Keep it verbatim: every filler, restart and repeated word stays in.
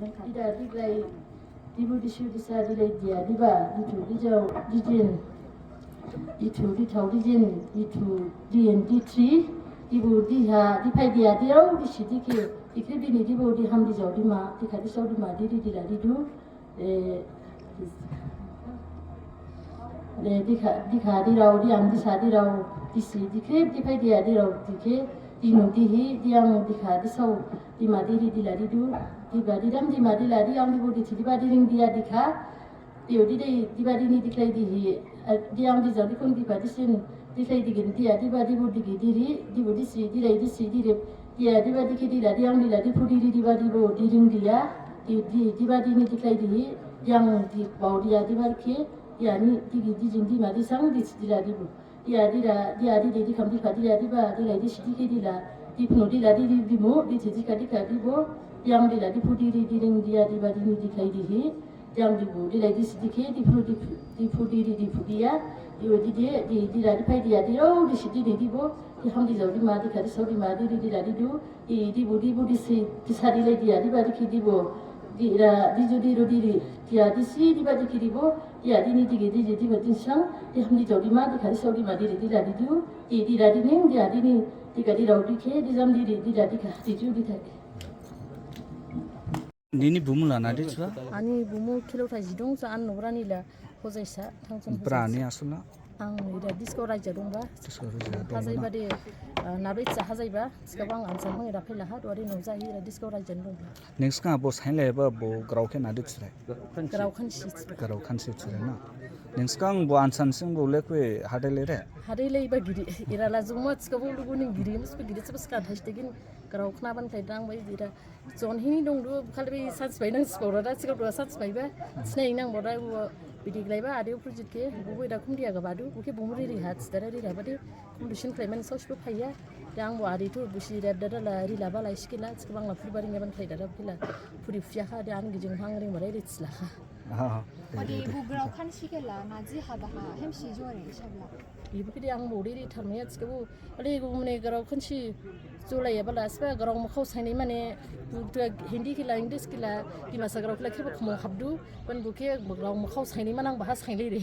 Ida diglai, dibu disu disa dilai dia, diba, ditu, dijau, dijin, ditu, dithau, dijin, ditu, diyen, ditri, dibu, diha, diphai dia, dirau, disi, dikhe, dikhe, dini, dibu, diham, dijau, dima, dikha, disau, dima, diri, dila, didu, eh, eh, dikha, dikha, dirau, diam, disa, dirau, disi, dikhe, diphai dia, dirau, dikhe, dinu, dihi, diang, dikha, disau, dima, diri, dila, didu, diba, didam, dima, dila, diang, dibu, dithi, diba, diring, dia, dikha, diu, didei, diba, dini, diklai, dihi, eh, diang, dijau, dikhun, diba, disin, diklai, digin, dia, diba, dibu, digi, diri, dibu, disi, dilai, disi, dirip, dia, diba, dikhe, dila, diang, dila, diphu, diri, diba, dibu, diring, dia, di, di, diba, dini, diklai, dihi, diang, dibau, dia, diba, dikhe, dia, ni, digi, dijin, dima, disang, disi, dila, dibu. Dia, dila, dia, didei, dikham, dikha, dila, diba, dilai, disi, dikhe, dila, diphnu, dila, diri, dimu, dithi, dikha, dikha, dibu, diang, dila, diphu, diri, diring, dia, diba, dini, diklai, dihi, diang, dibu, dilai, disi, dikhe, diphu, diphu, diphu, diri, diphu, dia, diu, dide, di, dila, diphai, dia, dirau, disi, dini, dibu, diham, dijau, dima, dikha, disau, dima, diri, dila, didu, di, dibu, dibu, disi, disa, dilai, dia, diba, dikhe, dibu, dira, diju, diru, diri, dia, disi, diba, dikhe, dibu, dia, dini, digi, diji, diba, dinsang, diham, dijau, dima, dikha, disau, dima, diri, dila, didu, di, dira, dining, dia, dini, dikha, dirau, dikhe, dijam, diri, dila, dikha, diju, dithai. Nini bumu la nadi chwa? Ani bumu Khilothai Jidung, sa an nograni la Hojaisa, Thangchon Hojaisa. Brani asula? Ang ira Disko raija dongba. Disko raija dongba. Hajaiba de, ah, nabe cha hajaiba, skabang ansa hong ira phela ha, dwari nong jahi ira Disko raija dongba. Ning skang bo sainlaiba bo grao khe nadi chilai? Grao khansi chilai. Grao khansi chilai na. Ning skang bo ansan sing bo lekwe hadai lere? Hadai laiba giri. Ira la jungma skabo lugu ning giri, musbe giri, sebe skang thai stegin grao khnaban thai dang bai ira. Jon hini dongdu, bukhali bai chance bai nang sipau rada, sikau dua chance bai ba, sinai nang bora, u bidi glaiba, ade upru jit khe, bubu ida khum dia gabadu, bukhe bumu riri ha, chidara riri ha, bade competition khlaimani saosibo phaiya, de ang bo ade thu, busi rep dada la, rila ba lai sikila, sikabang la phuri baring yaban khlai dada, bukhila, phuri phuyakha, de ang gijing hang ring marai ri chilakha. Ah. Ode bu grao khansi khe la, maji haba ha, hemsi jore, isabla. Ibu khe de ang bo riri tharmaiya, sikabo, Ode gumne grao khansi chulai yaba la, sba grao makhao sainai mane, tu, tu Hindi khe la, English khe la, Dimasa grao khe la khebo khmao habdu, ban bukhe grao makhao sainai manang baha sainlai re.